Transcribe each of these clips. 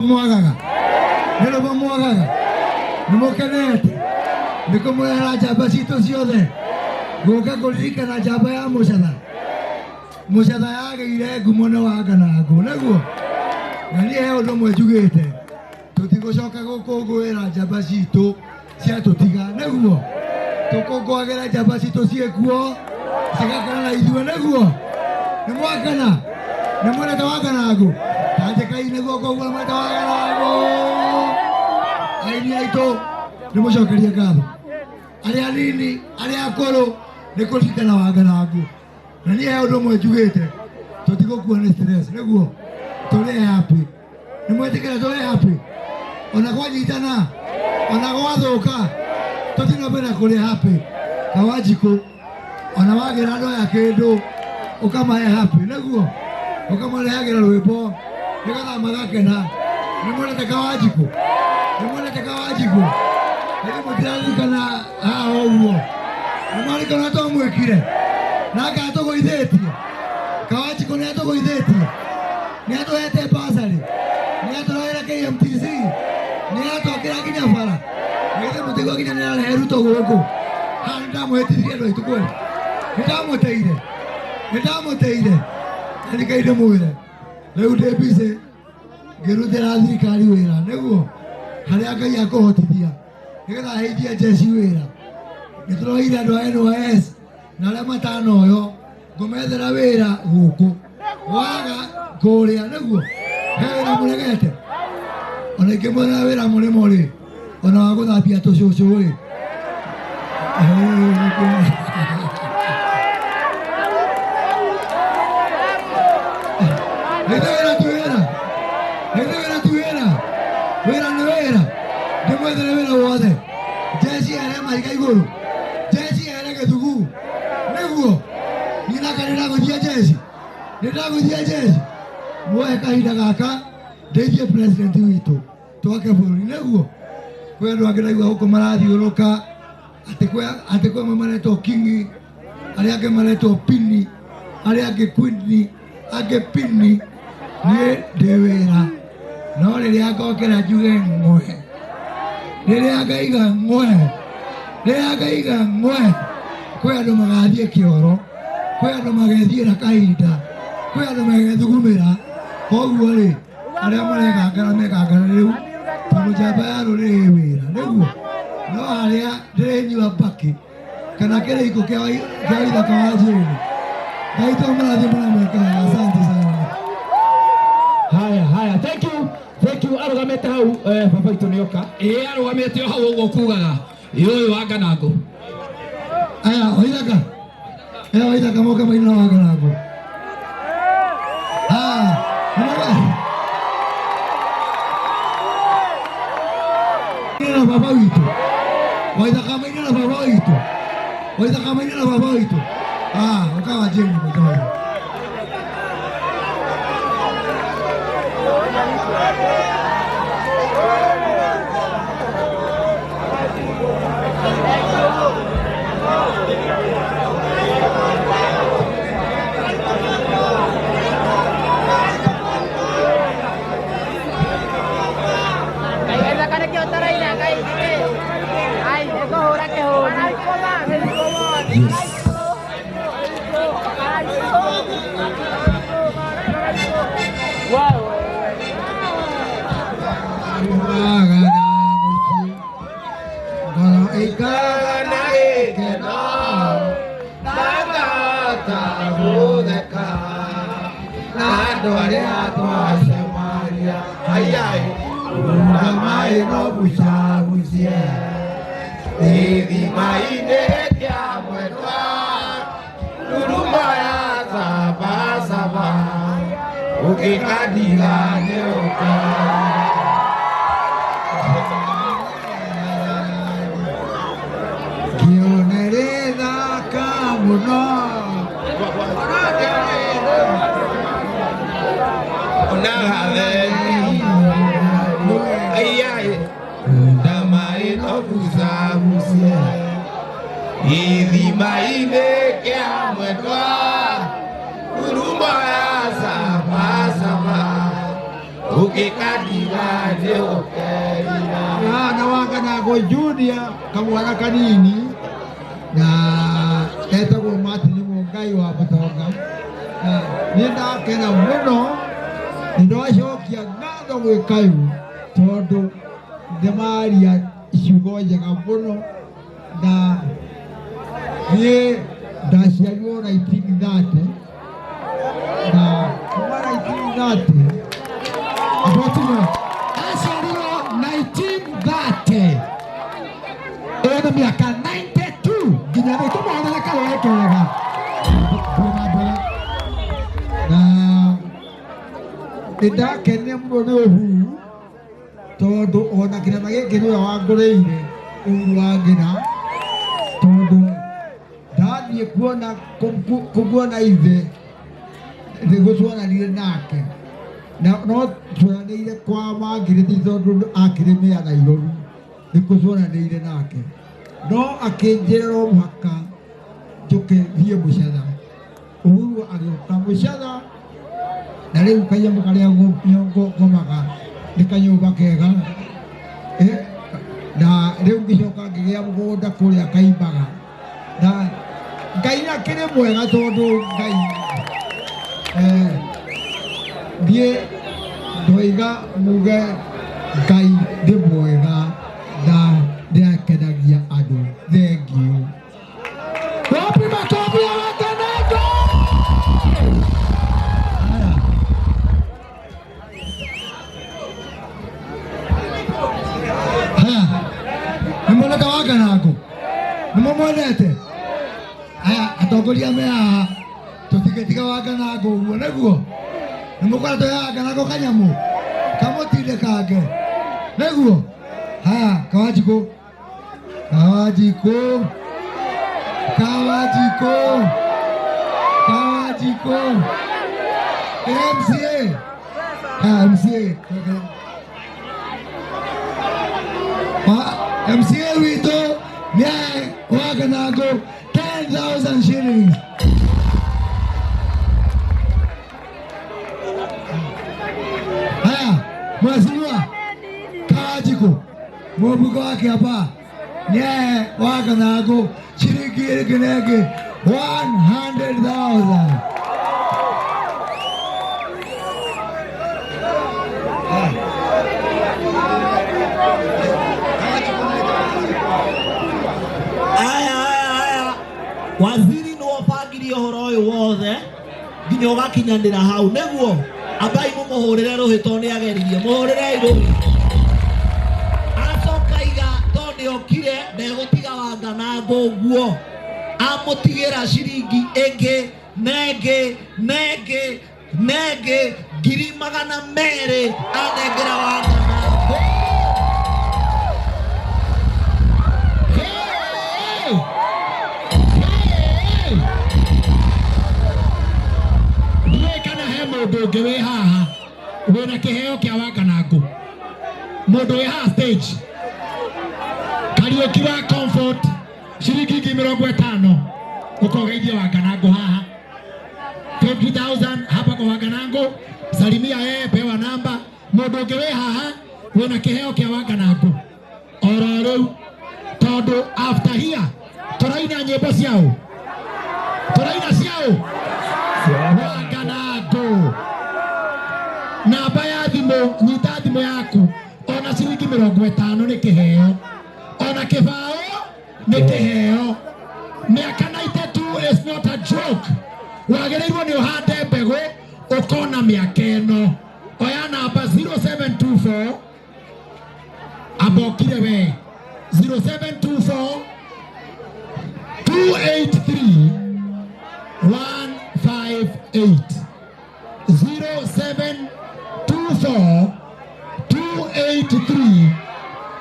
Mwagaga nĩ rũmwe mwagaga nĩ mũkenete nĩ kũmũrehera njamba citũ ciothe gũka kũririkana njamba ya mũcatha mũcatha yagĩire ngumo nĩ wanganangũ nĩguo na niĩ he ũndũ ũmwe njugĩte tũtigũcoka gũkũngũĩra njamba citũ ciatũtiga nĩguo tũkũngũagĩra njamba citũ ciĩkuo cigakena na ithuĩ nĩguo nĩ mwakena nĩ mwendete wanganangũ tanjĩkai nĩguo koguo nĩ mwendete wanganangũ aini aitũ nĩ mũcokerie ngatho arĩa anini arĩa akũrũ nĩ kũririkana wanganangũ na niĩ he ũndũ ũmwe njugĩte tũtigũkua nĩ stress nĩguo tũrĩ happy nĩ mwetĩkĩra tũrĩ happy ona kwanyitana ona gwathũka tũthiĩ na mbere na kũrĩ happy kawanjikũ ona wagĩra andũ aya kĩndũ ũkamahe happy nĩguo ũkamarehagĩra rwĩmbo nĩgetha magakena nĩ mwendete kawanjikũ nĩ mwendete kawanjikũ nĩ mũtiraririkana haha ũguo nĩ mwaririkana twamwĩkire nake atũgũithĩtie kawanjikũ nĩ atũgũithĩtie nĩ atũhete basarĩ nĩ atũrehera KMTC nĩ atwakĩra nginya bara na githĩ mũtigua nginya nĩ ararehe Ruto gũkũ haha nĩ ndamũhĩtithirie andũ aitũ kweli nĩ ndamũteire nĩ ndamũteire na nĩkĩo ndĩmwĩre rĩu ndĩ busy ngĩrutĩra thirikari wĩra nĩguo harĩa Ngai akũhotithia nĩgetha heithie jeshi wĩra nĩ tũroire andũ a NYS na arĩa matanoyo ngũmethera wĩra gũkũ waga kũrĩa nĩguo he wĩra mũregete ona ingĩmwethera wĩra mũrĩmo rĩ ona wa gũthambia tũcũcũ rĩ Nĩthe wĩra ti wĩra nĩthe wĩra ti wĩra wĩra nĩ wĩra ndĩmwethere wĩra wothe jeshi ere mahiga igũrũ jeshi ere gĩthugu nĩguo niĩ naka nĩndagũthia jeshi nĩndagũthia jeshi muoe kahinda gaka ndeithie president witũ twake bũrũri nĩguo kwĩ andũ angĩ ndaigua gũkũ marathiũrũka atĩ kwĩ atĩ kwĩ amwe maretwo kingi arĩa angĩ maretwo pini arĩa angĩ kwini angĩ pini niĩ ndĩ wĩra no rĩrĩa ngokĩra njuge ng'we rĩrĩa ngaiga ng'we rĩrĩa ngaiga ng'we kwĩ andũ magathiĩ kĩoro kwĩ andũ magethiĩra kahinda kwĩ andũ magethugumĩra koguo rĩ arĩa maregangara megangara rĩu tondũ njamba ya rũrĩrĩ ĩ wĩra nĩguo no harĩa ndĩrĩnyua mbakĩ kana kĩrĩiko kĩa ithaka wa njĩrĩ ngai tũmũrathime na mwĩke wega asante sana. Haya haya, thank you, thank you. Arugamĩte hau baba itũ nĩoka. Ĩĩ arũgamĩte o hau ũguo kugaga ĩ ũyũ wa nganangũ. Aya waithaka aya waithaka moka maina wa nganangũ. Ah, na baba witũ waithaka maina na baba witũ waithaka maina na baba witũ. Ah, ũkawa jeni mũtoro. Yes. Ngoro ĩikaraga na gĩkeno ndangahota gũtheka na andũ arĩa twacemania ayai na maĩ no gucagucie gĩthima-inĩ kĩa mwendwa nduruma ya sabasaba ũkĩkandira nĩ ũkarira kĩonerethaka mũno Gĩthima-inĩ kĩa mwendwa nduruma ya sabasaba ũkĩkandira Nĩ gũkerira. Na Wanganangũ Junior kamwana kanini na etagwo Martin Mũngai wa Mũtonga. Na nĩ ndakena mũno, nĩ ndacokia ngatho gwĩ Kayũ tondũ nĩ maria ciugo njega mũno. Na niĩ ndaciarirwo 1930, na kuma 1930 Abotinya aciarirwo 1930, ĩna mĩaka 92 nginya rĩu. Tũmũhũrĩre karũĩ kega. Thiĩ na mbere. Na nĩ ndakenire mũno nĩ Uhuru tondũ ona kĩrĩma gĩkĩ nĩwe wangũrĩire, Uhuru wa Ngĩna, tondũ ndathiĩ kuona kũmuona ithe nĩguo tuonanire nake, na no tuonanĩire kwa Mangirĩti tondũ akĩrĩ mĩa Nairobi nĩkuo tuonanĩire nake, no akĩnjĩra no mũhaka njũke thiĩ Mũcatha. Uhuru agĩũka Mũcatha, na rĩu kanyamũ karĩa ngomaga nĩ kanyũmba kega. Na rĩu ngĩcoka ngĩgĩa mũgũnda kũrĩa Kaimbaga, na Ngai akĩrĩ mwega tondũ Ngai niĩ ndoiga muge Ngai nĩ mwega na nĩakenagia andũ. Thengiũ. Wapi makofi ya Wanganangũ? Haya. Haya, nĩmuoneka Wanganangũ, nĩmũmwendete? Aya atongoria me haha, tũtingĩtiga Wanganangũ ũguo nĩguo nĩmũkora tũhe Wanganangũ kanyamũ kamũtindĩkange nĩguo. Haya, Kawanjikũ, Kawanjikũ, Kawanjikũ, Kawanjikũ, MCA. Haya, MCA. MCA witũ nĩahe Wanganangũ 10,000 shillings. Haya, Mheshimiwa Kawanjikũ, mũmbunge wa Kiambaa, nĩahe Wanganangũ ciringi ĩngĩ na ĩngĩ 100,000. Aya, aya, aya, waziri nĩwe ũbangirie ũhoro ũyũ wothe nginya ũgakinyanĩra hau. Nĩguo ambai mũmũhũrĩre rũhĩ tondũ nĩ ageririe. Mũhũrĩrei rũhĩ. Acoka iga tondũ nĩ okire ndegũtiga Wanganangũ ũguo, amũtigĩra ciringi ĩngĩ na ĩngĩ na ĩngĩ na ĩngĩ 200,000 anengera Wanganangũ. Hey! Hey! Ndiũĩ kana he mũndũ ũngĩ wĩ haha wĩna kĩheo kĩa Wanganangũ. Mũndũ wĩ haha stage, Kariũki wa Comfort, ciringi 50,000 ũkogeithie Wanganangũ haha. 50,000 hapa kwa Wanganangũ, salimia yeye, pewa namba. Mũndũ ũngĩ wĩ haha wĩna kĩheo kĩa Wanganangũ oro rĩu, tondũ after here tũraina nyĩmbo ciao, tũraina ciao Wanganangũ. Namba ya thimũ, nyita thimũ yaku, ona ciringi 50 nĩ kĩheo, ona kĩbaũ nĩ kĩheo. Mĩaka 92 is not a joke. Wagĩrĩirwo nĩ ũhande mbegũ ũkona mĩaka ĩno. Oya namba 0724, ambokire we, 0724 283 158, 0724 283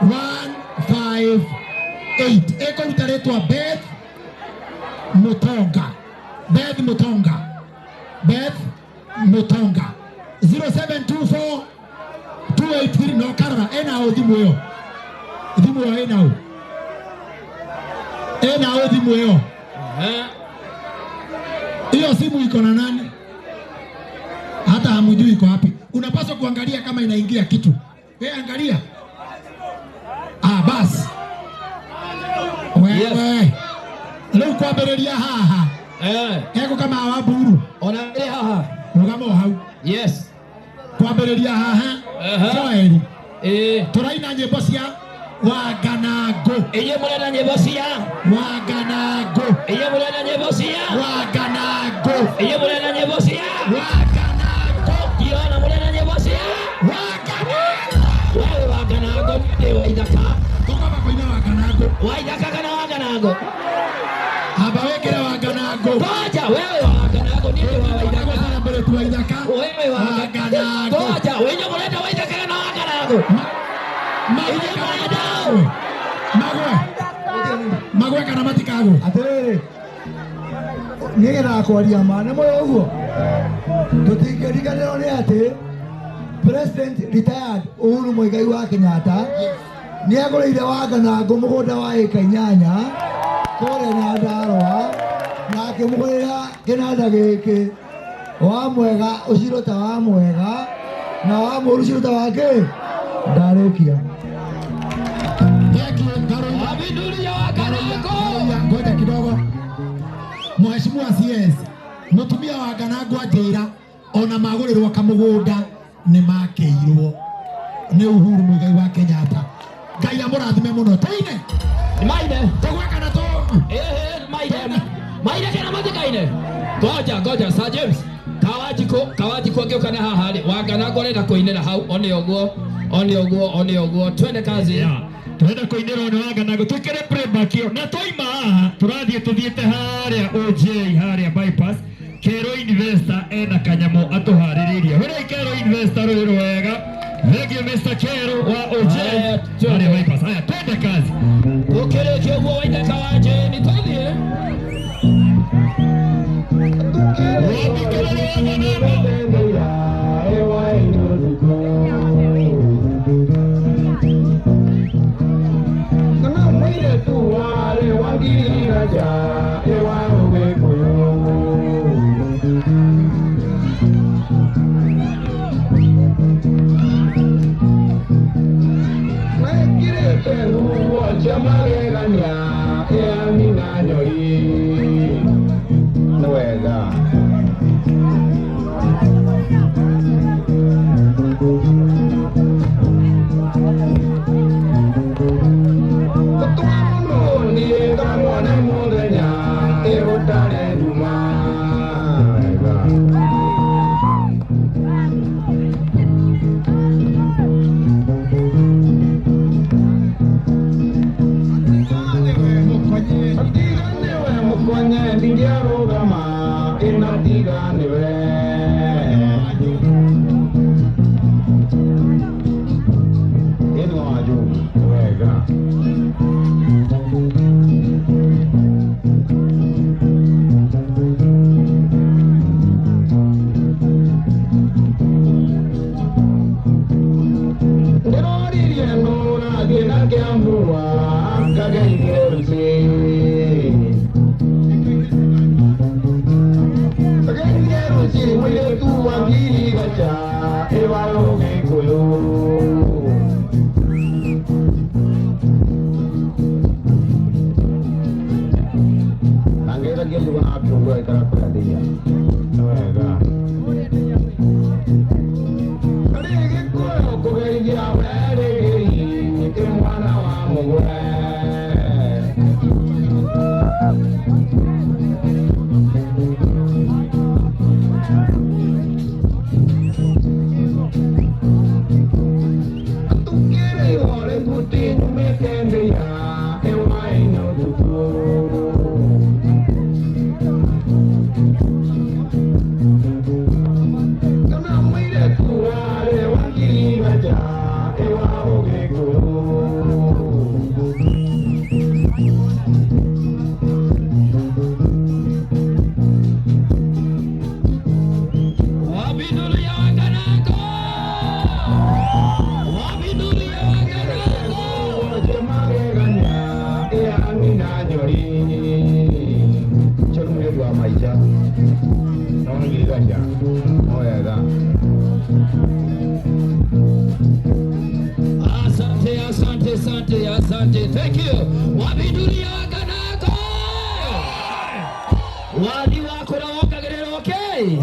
158. Ĩkũruta rĩtwa Beth Mutonga, Beth Mutonga, Beth Mutonga, 0724 283. No karora ĩna ũ thimũ ĩyo, thimũ ĩyo ĩna ũ, ĩna ũ thimũ ĩyo? Hiyo simu iko na nani? Hata hamjui iko wapi. Unapaswa kuangalia kama inaingia kitu. We angalia. Ah, bas. Wewe. Rĩu kwambĩrĩria haha. Egũkama wa mburu. Ona ĩ haha. Rũgama o hau. Yes. Kwambĩrĩria haha. Aha. Joel. Ĩ. Tũraina nyĩmbo cia Wanganangũ. Inyuĩ mũrenda nyĩmbo cia Wanganangũ. Inyuĩ mũrenda nyĩmbo cia Wanganangũ. Inyuĩ mũrenda nyĩmbo cia Wanganangũ. Ndiona mũrenda nyĩmbo cia Wanganangũ. Wewe Wanganangũ nĩ wa ithaka. Tũkamba kũina Wanganangũ. Wa ithaka kana Wanganangũ? Amba wĩkĩre Wanganangũ. Ngoja wewe Wanganangũ nĩ wa ithaka. Celebrate wa ithaka. Wewe Wanganangũ. Ngoja wewe mũrenda wa ithaka kana Wanganangũ? Magwe kana matikagwe. Magwe. Magwe kana matikagwe. Atĩrĩrĩ, nĩgetha kwaria ma nĩ mũĩ ũguo tũtingĩriganĩrwo nĩ atĩ President retired Uhuru Muigai wa Kenyatta nĩ agũrĩire Wanganangũ mũgũnda wa ĩka 8 kũrĩa Nyandarũa na akĩmũgũrĩra kĩnanda gĩkĩ wa mwega ũcirũ ta wa mwega na wa mũũru ũcirũ ta wa kĩ ndarĩkia. Thank you, Karuya. Abidulia Wanganangũ. Ngoja kidogo. Mheshimiwa CS, mutumia wa Nganangũ anjĩra ona magũrĩrwo kamũgũnda nĩ makĩirwo nĩ Uhuru Muigai wa Kenyatta. Ngai amũrathime mũno. Tũine. Maine. Tũgwe kana tũ Maine. Maine kana matikaine. Ngoja ngoja Sir James. Kawajiko angĩũka na haha rĩ, Wanganangũ arenda kũinĩra hau one ũguo one ũguo one ũguo twende kazi. Yeah. Turenda kũinĩrwo nĩ Wanganangũ twĩkĩre playback ĩyo na twaima haha tũrathiĩ tũthiĩte harĩa OJ harĩa bypass Kero Investor ena kanyamũ atũharĩrĩirie. Hũrai Kero Investor rũĩ rwega. Thank you Mr. Kero wa OJ Haya, twende. harĩa bypass. Haya twende kazi. Ũkĩrĩkia ũguo waithaka wa Jane tũthiĩ. Wapi kelele Wanganangũ? Asante, asante. Thank you. Wabinduria Waganako. Wathi wakura wongagĩrĩrwo kĩ?